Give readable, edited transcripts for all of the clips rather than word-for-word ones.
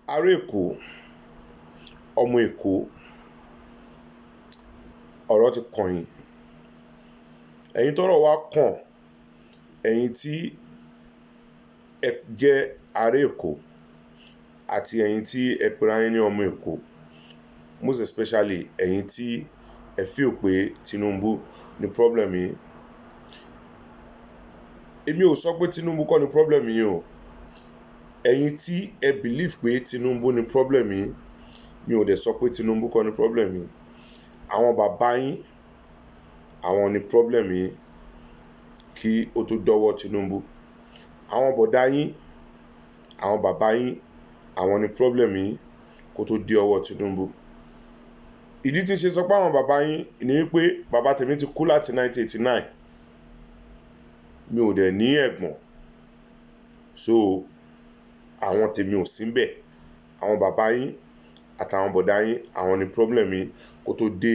Ará Èkó, ọmọ Èkó, ọ̀rọ̀ ti kàn yín. Ẹ̀yin tọ́rọ̀ wá kàn, ẹ̀yin tí ẹ jẹ́ ará Èkó àti ẹ̀yin tí ẹ pera yín ní ọmọ Èkó, most especially ẹ̀yin tí ẹ feel pé Tinubu ni problem yín. Èmi ò sọ pé Tinubu kọ́ ni problem yín o. Ẹ̀yin tí ẹ believe pé Tinubu ni problem yín, mi ò dẹ̀ sọ pé Tinubu kọ́ ni problem yín. Àwọn bàbá yín, àwọn ni problem yín kí ó tó dọ́wọ́ Tinubu. Àwọn bọ̀dá yín, àwọn bàbá yín, àwọn ni problem yín kó tó dé ọwọ́ Tinubu. Ìdí tí ń ṣe sọ pé àwọn bàbá yín ni wípé bàbá tèmi ti kú láti 1989. Mi ò dẹ̀ ní ẹ̀gbọ́n. So àwọn tèmi ò sí ńbẹ̀. Àwọn bàbá yín àtàwọn bọ̀dá yín, àwọn ni problem yín kó tó dé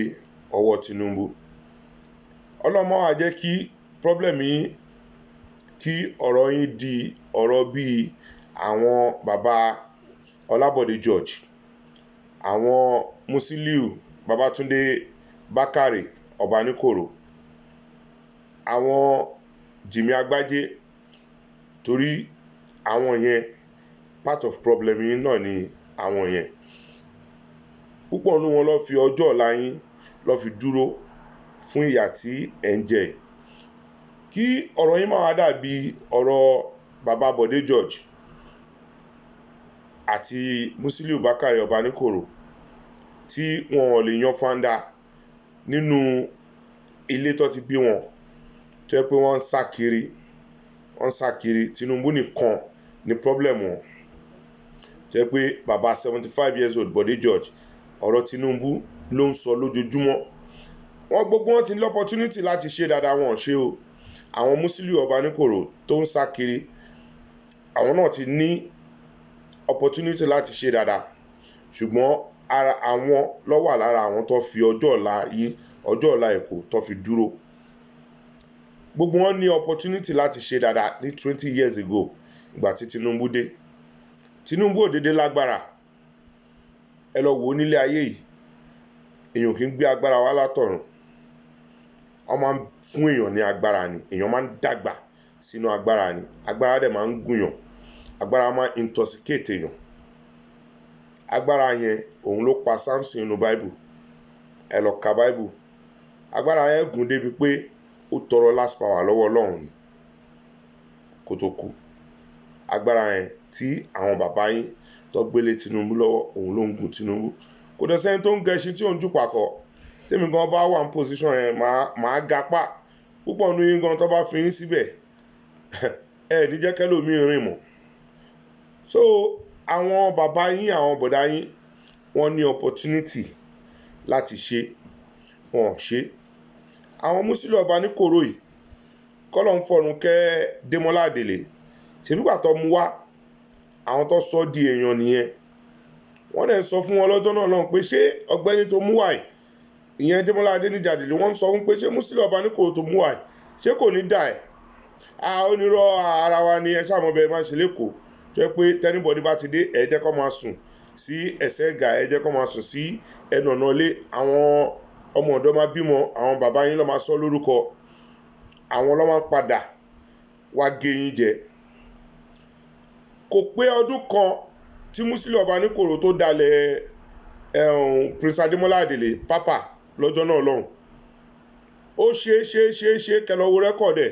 ọwọ́ Tinubu. Ọlọ́run má wá jẹ́ kí problem yín, kí ọ̀rọ̀ yín di ọ̀rọ̀ bí àwọn bàbá Ọlábọ̀dé George, àwọn Musiliu Babátúndé Bákàrè Ọbaníkòró, àwọn Jìmí Àgbájé, torí àwọn yẹn, part of problem yín náà ni àwọn yẹn. Púpọ̀ nínú wọn ló fi ọjọ́ ọ̀la yín ló fi dúró fún ìyà tí ẹ̀ ń jẹ. Kí ọ̀rọ̀ yín má wá dàbí ọ̀rọ̀ bàbá Bọ̀dé George àti Musiliu Bákàrè Ọbaníkòró tí wọn ò lè yan fanda nínú ilé tó ti bí wọn, tó jẹ́ pé wọ́n ń sá kiri, wọ́n ń sá kiri. Tinubu nìkan ni problem wọn. Tó jẹ́ pé bàbá 75 years old Bọ̀dé George, ọ̀rọ̀ Tinubu ló ń sọ lójoojúmọ́. Wọ́n gbogbo wọn ti ní opportunity láti ṣe dáadáa, wọn ò ṣe o. Àwọn Musiliu Ọbaníkòró tó ń sá kiri, àwọn náà ti ní opportunity láti ṣe dáadáa, ṣùgbọ́n ara àwọn ló wà lára àwọn tó fi ọjọ́ ọ̀la yín, ọjọ́ ọ̀la Èkó tó fi dúró. Gbogbo wọn ní opportunity láti ṣe dáadáa ní 20 years ago ìgbà tí Tinubu dé. Tinubu ò dédé lágbára. Ẹ lọ wò ó nílé ayé yìí, èèyàn kì í gbé agbára wá látọ̀run. Wọ́n máa ń fún èèyàn ní agbára ni, èèyàn máa ń dàgbà sínú agbára ni, agbára dẹ̀ máa ń gùnyàn, agbára máa ń intoxicate èèyàn. Agbára yẹn òun ló pa Samson nínú Bible. Ẹ lọ ka Bible. Agbára yẹn gùn débi pé ó tọrọ last power lọ́wọ́ Ọlọ́run ni kó tó kú. Agbára yẹn tí àwọn bàbá yín tó gbélé Tinubu lọ́wọ́, òun ló ń gun Tinubu. Kò dẹ̀ sẹ́ni tó ń gẹṣin tí ò ń jù pàkọ́. Tèmi gan bá wà ní position yẹn, màá gapá. Púpọ̀ nínú yín gan tó bá fi yín síbẹ̀, ẹ ní jẹ́ kẹ́lòmíì rìn mọ́. So àwọn bàbá yín, àwọn bọ̀dá yín, wọ́n ní opportunity láti ṣe, wọn ò ṣe. Àwọn Musiliu Ọbaníkòró yìí, kọ́lọ́run fọ̀run kẹ́ Démọ́lá Àdèlè, ṣèbí ìgbà tó mú wá, àwọn tó sọ di èèyàn nìyẹn. Wọ́n dẹ̀ ń sọ fún wọn lọ́jọ́ náà lọ́hùn pé ṣé ọ̀gbẹ́ni tó mú wá yìí, ìyẹn Démọ́lá Adéníjì Àdèlè, wọ́n ń sọ fún pé ṣé Musiliu Ọbaníkòró tó mú wá yìí, ṣé kò ní dà ẹ́? A ó ní rọ́ ara wa ni ẹ ṣáà mọ̀ bẹ́ẹ̀ máa ń ṣe l'Ékòó. Tó jẹ́ pé t'anybody bá ti dé, ẹ jẹ́ kó máa sùn sí ẹsẹ̀ ẹ̀gà, ẹ jẹ́ kó máa sùn sí ẹnu ọ̀nà ilé. Àwọn ọmọ ọ̀dọ́ máa bímọ, àwọn bàbá yín ló máa sọ lórúkọ. Àwọn ló máa ń padà wá gé yín jẹ. Kò pé ọdún kan tí Musiliu Ọbaníkòró tó dalẹ̀ ẹ̀hún Prince Adémọ́lá Àdèlè Papa lọ́jọ́ náà lọ́hùn. Ó ṣe ṣe ṣe ṣe kẹ́ lọ wo record ẹ̀.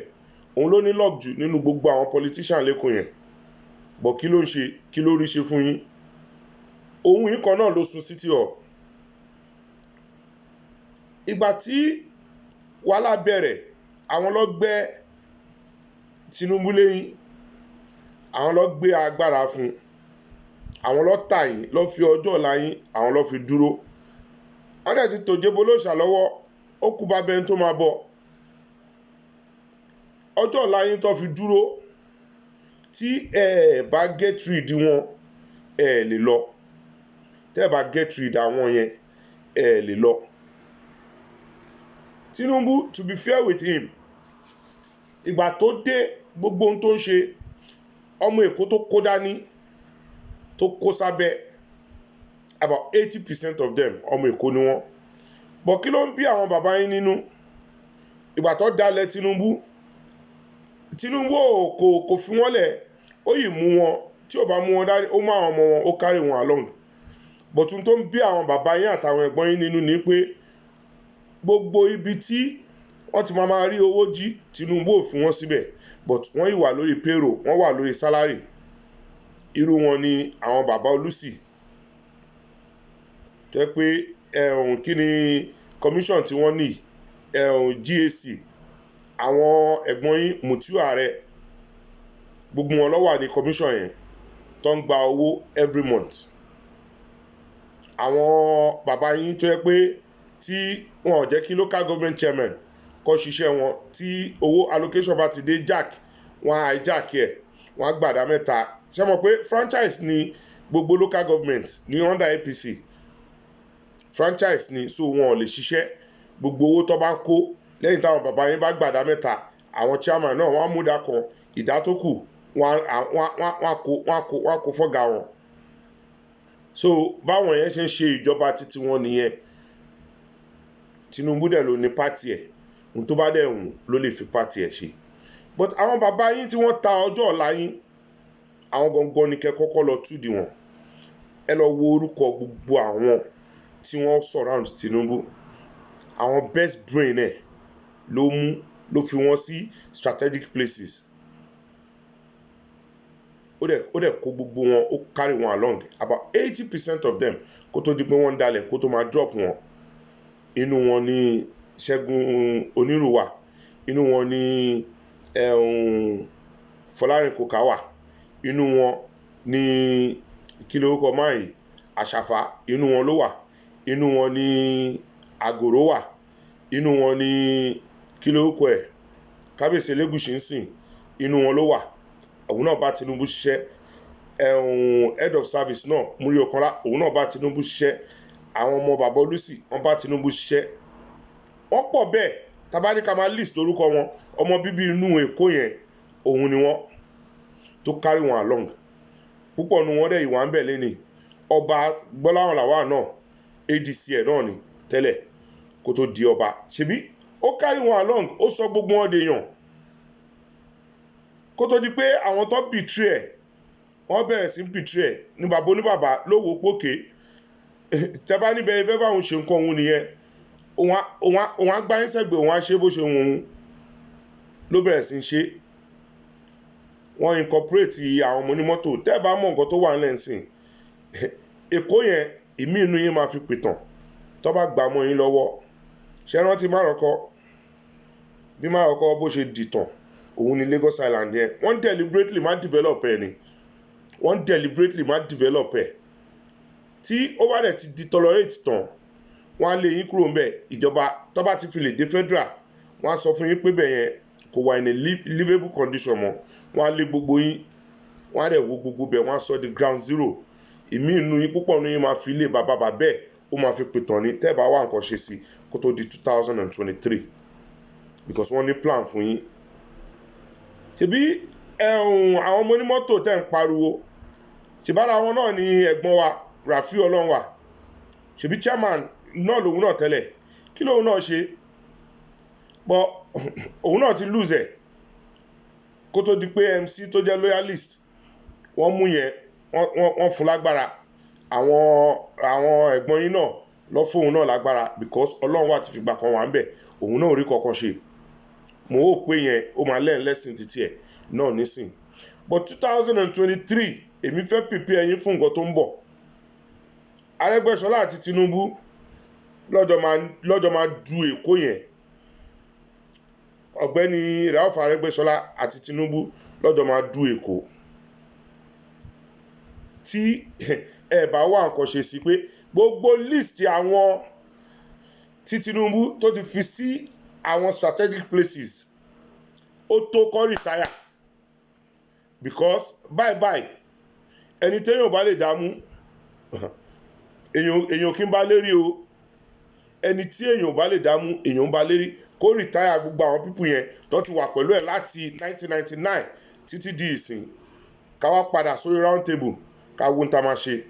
Òun ló ní luck jù nínú gbogbo àwọn politician l'Ékòó yẹn. But kí ló ń ṣe? Kí ló rí ṣe fún yín? Òun yìí kan náà ló sun City Hall. Ìgbà tí wàhálà bẹ̀rẹ̀, àwọn ló gbé Tinubu lẹ́yìn, àwọn ló gbé agbára fún, àwọn ló tà yín, ló fi ọjọ́ ọ̀la yín, àwọn ló fi dúró. Wọ́n dẹ̀ ti tòjé bolóòṣà lọ́wọ́, ó kú bàbá ẹni tó máa bọ̀. Ọjọ́ ọ̀la yín tó fi dúró, tí ẹ bá get rid wọn, ẹ lè lọ. Tẹ́ ẹ bá get rid àwọn yẹn, ẹ lè lọ. Tinubu, to be fair with him, ìgbà tó dé, gbogbo ohun tó ń ṣe, ọmọ Èkó tó kó dání, tó kó sábẹ́. About 80% of them, ọmọ Èkó ni wọ́n. But kí ló ń bí àwọn bàbá yín nínú? Ìgbà tó dalẹ̀ Tinubu, Tinubu ò kò fi wọ́n lẹ̀, ó yìí mú wọn. Tí ò bá mú wọn dání, ó mú àwọn ọmọ wọn, ó carry wọn along. But ohun tó ń bí àwọn bàbá yín àtàwọn ẹ̀gbọ́n yín nínú ni pé gbogbo ibi tí wọ́n ti máa rí owó jí, Tinubu ò fi wọ́n síbẹ̀, but wọ́n yìí wà lórí payroll, wọ́n wà lórí salary. Irú wọn ni àwọn bàbá Olùsì jẹ́ pé ẹ̀hún, kí ni commission tí wọ́n ní, ẹ̀hún, GAC. Àwọn ẹ̀gbọ́n yín, Mutiu Ààrẹ, gbogbo wọn ló wà ní commission yẹn tó ń gba owó every month. Àwọn bàbá yín tó yẹ pé tí wọn ò jẹ́ kí local government chairman kó ṣiṣẹ́ wọn, tí owó allocation bá ti dé jack, wọn á hijack ẹ̀, wọn á gbàdá mẹ́ta. Ṣé mọ̀ pé franchise ni gbogbo local government ní under APC? Franchise ni, so wọn ò lè ṣiṣẹ́. Gbogbo owó tó bá ń kó lẹ́yìn táwọn bàbá yín bá gbàdá mẹ́ta, àwọn chairman náà, wọ́n á mú ìdá kan, ìdá tó kù, wọ́n á kó fọ́gà wọn. So báwọn yẹn ṣe ń ṣe ìjọba títí wọn nìyẹn. Tinubu dẹ̀ ló ní party ẹ̀, ohun tó bá dẹ̀ wù ló lè fi party ẹ̀ ṣe. But àwọn bàbá yín tí wọ́n ta ọjọ́ ọ̀la yín, àwọn gangan ni kẹ́ kọ́kọ́ lọ túdì wọn. Ẹ lọ wo orúkọ gbogbo àwọn tí wọ́n surround Tinubu. Àwọn best brain ẹ̀ ló mú, ló fi wọ́n sí strategic places. Ó dẹ̀ kó gbogbo wọn, ó carry wọn along, about 80% of them, kó tó di pé wọ́n ń dalẹ̀, kó tó máa drop wọn. Inú wọn ní Ṣẹ́gun Onírù wà, inú wọn ní Fọlárin Kòká wà, inú wọn ní, kí lórúkọ máa yìí, Àṣàfà, inú wọn ló wà, inú wọn ní Àgòrò wà, inú wọn ní, kí lórúkọ ẹ̀, Kábíyèsí Elégùṣì ń sìn, inú wọn ló wà. Òun náà bá Tinubu ṣiṣẹ́. Head of service náà, Múrí Ọ̀kanlá, òun náà bá Tinubu ṣiṣẹ́. Àwọn ọmọ bàbá Olùsì, wọ́n bá Tinubu ṣiṣẹ́. Wọ́n pọ̀ bẹ́ẹ̀, tá bá ní ká máa list orúkọ wọn. Ọmọ bíbí inú Èkó yẹn, òun ni wọ́n tó carry wọn along. Púpọ̀ nu wọn dẹ̀ ìwà ń bẹ̀ lẹ́ni. Ọba Gbọ́láhàn Làwà náà, ADC ẹ̀ náà ni tẹ́lẹ̀ kó tó di ọba. Ṣebí ó carry wọn along, ó sọ gbogbo wọn dèèyàn, kó tó di pé àwọn tó betray ẹ̀, wọ́n bẹ̀rẹ̀ sí betray ẹ̀ ní bàbá oníbàbà lówó pókè. Tẹ́ bá níbẹ̀ ìfẹ́ báwọn ṣe nǹkan òun nìyẹn, òun á gbá yín sẹ́gbẹ̀ẹ́, òun á ṣe bó ṣe wù ú, ló bẹ̀rẹ̀ sí í ṣe. Wọ́n incorporate àwọn ọmọ onímọ́tò. Tẹ́ bá mọ̀ nǹkan tó wà nílẹ̀ ńsìn Èkó yẹn, ìmí inú yín máa fi pìtàn tó bá gbà mọ́ yín lọ́wọ́. Ṣé rántí Márọ̀kọ́? Bí Márọ̀kọ́ bó ṣe dìtàn, òun ni Lagos Island yẹn. Wọ́n deliberately má develop ẹ̀ ni, wọ́n deliberately má develop ẹ̀. Tí ó bá dẹ̀ ti di tolerate tán, wọ́n á lé yín kúrò ńbẹ̀. Ìjọba tó bá ti fi lè dé federal, wọ́n á sọ fún yín pé bẹ̀ yẹn kò wà in a livable condition mọ́. Wọ́n á lé gbogbo yín, wọ́n á dẹ̀ wo gbogbo bẹ̀, wọ́n á sọ di ground zero. Ìmí inú yín, púpọ̀ nínú yín máa fi ilé bàbá bàbẹ́ ẹ̀, ó máa fi pìtàn ní, tẹ́ ẹ bá wá nǹkan ṣe sí kó tó di 2023, because wọ́n ní plan fún yín. Ṣebí ẹ̀hún, àwọn ọmọ onímọ́tò tẹ́ ń pariwo, ṣèbára wọn náà ní ẹ̀gbọ́n wa Rafiu Ọlọ́runwà. Ṣebí chairman náà lòun náà tẹ́lẹ̀. Kí lòun náà ṣe? But òun náà ti lose ẹ̀, kó tó di pé MC tó jẹ́ loyalist, wọ́n mú yẹn, wọ́n fún lágbára. Àwọn ẹ̀gbọ́n yín náà lọ fóun náà lágbára, because Ọlọ́run wà ti fìgbà kan wà ń bẹ̀, òun náà ò rí kankan ṣe. Mo ó pé yẹn ó máa lẹ́yìn lẹ́sìn títí ẹ̀ náà nísìn. But 2023, èmi fẹ́ prepare yín fún nǹkan tó ń bọ̀. Arẹ́gbẹ́ṣọlá àti Tinubu lọ́jọ́ máa du Èkó yẹn. Ọ̀gbẹ́ni Rauf Arẹ́gbẹ́ṣọlá àti Tinubu lọ́jọ́ máa du Èkó. Tí ẹ bá wá nǹkan ṣe sí pé gbogbo list àwọn tí Tinubu tó ti fi sí àwọn strategic places, ó tó kó retire, because bye bye. Ẹni téèyàn ò bá lè dààmú, èèyàn kí n bá lérí o. Ẹni tí èèyàn ò bá lè dààmú, èèyàn ń bá lérí. Kó retire gbogbo àwọn people yẹn tó ti wà pẹ̀lú ẹ̀ láti 1999 títí di ìsìn, ká wá padà sórí round table, ká wo ohun tá a máa ṣe.